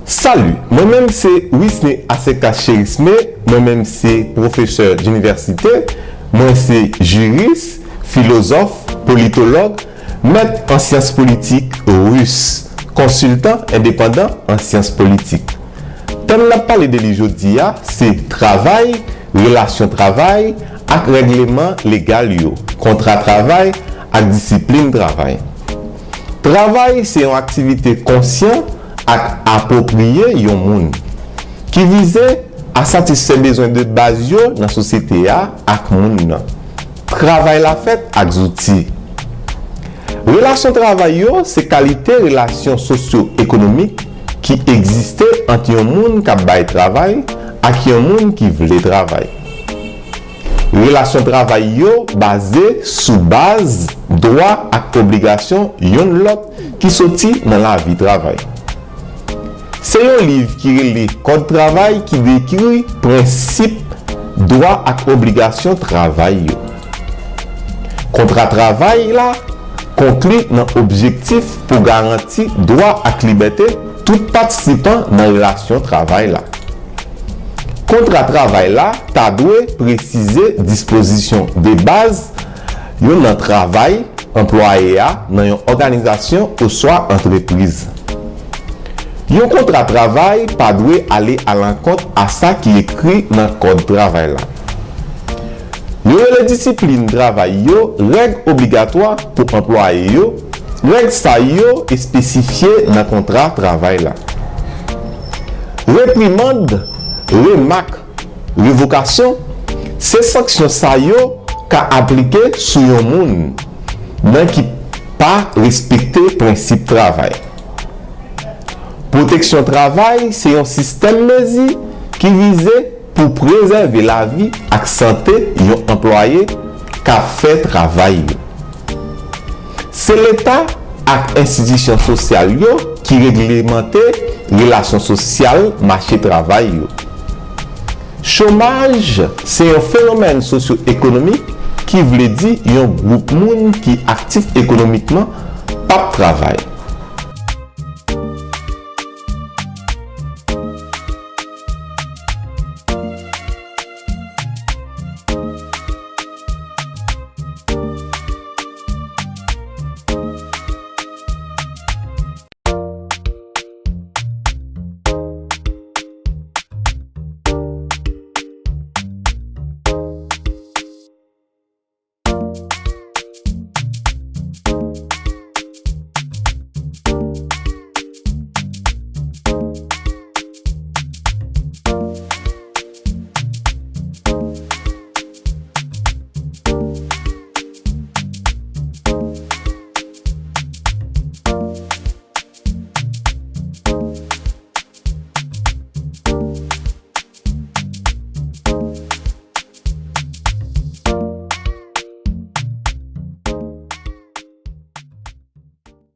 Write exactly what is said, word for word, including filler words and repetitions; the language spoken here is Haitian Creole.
Salut, mwen menm se Wisny Asekas Cherisme, mwen menm se pwofesè dinivèsite, mwen se jiris, filozòf, politològ, mèt an syans politik ris, konsiltan endepandan an syans politik. Tèm n ap pale de li jodi a se travay, relasyon travay ak règleman legal yo, kontra travay ak disiplin travay. Travay se yon aktivite konsyan ak apwopriye yon moun, ki vize a satisfè bezwen de baz yo nan sosyete a ak moun nan. Travay la fèt ak zouti. Relasyon travay yo se kalite relasyon sosyo-ekonomik ki egziste ant yon moun k ap bay travay ak yon moun ki vle travay. Relasyon travay yo baze sou baz dwa ak obligasyon youn lòt ki soti nan lavi travay. Se yon liv ki rele Kòd Travay ki dekri prensip, dwa ak obligasyon travay yo. Kontra travay la konkli nan objektif pou garanti dwa ak libète tout patisipan nan relasyon travay la. Kontra travay la ta dwe presize dispozisyon de baz yo nan travay anplwaye a nan yon òganizasyon oswa antrepriz. Yon kontra travay pa dwe ale alankont a sa ki ekri nan kòd travay la. Yo rele disiplin travay yo règ obligatwa pou anplwaye yo. Règ sa yo espesifye nan kontra travay la. Reprimand, remak, revokasyon, se sanksyon sa yo ka aplike sou yon moun nan ki pa respekte prensip travay. Pwoteksyon travay se yon sistèm mezi ki vize pou prezève lavi ak sante yon anplwaye k ap fè travay yo. Se Leta ak enstitisyon sosyal yo ki reglemante relasyon sosyal mache travay yo. Chomaj se yon fenomèn sosyo-ekonomik ki vle di yon gwoup moun ki aktif ekonomikman p ap travay.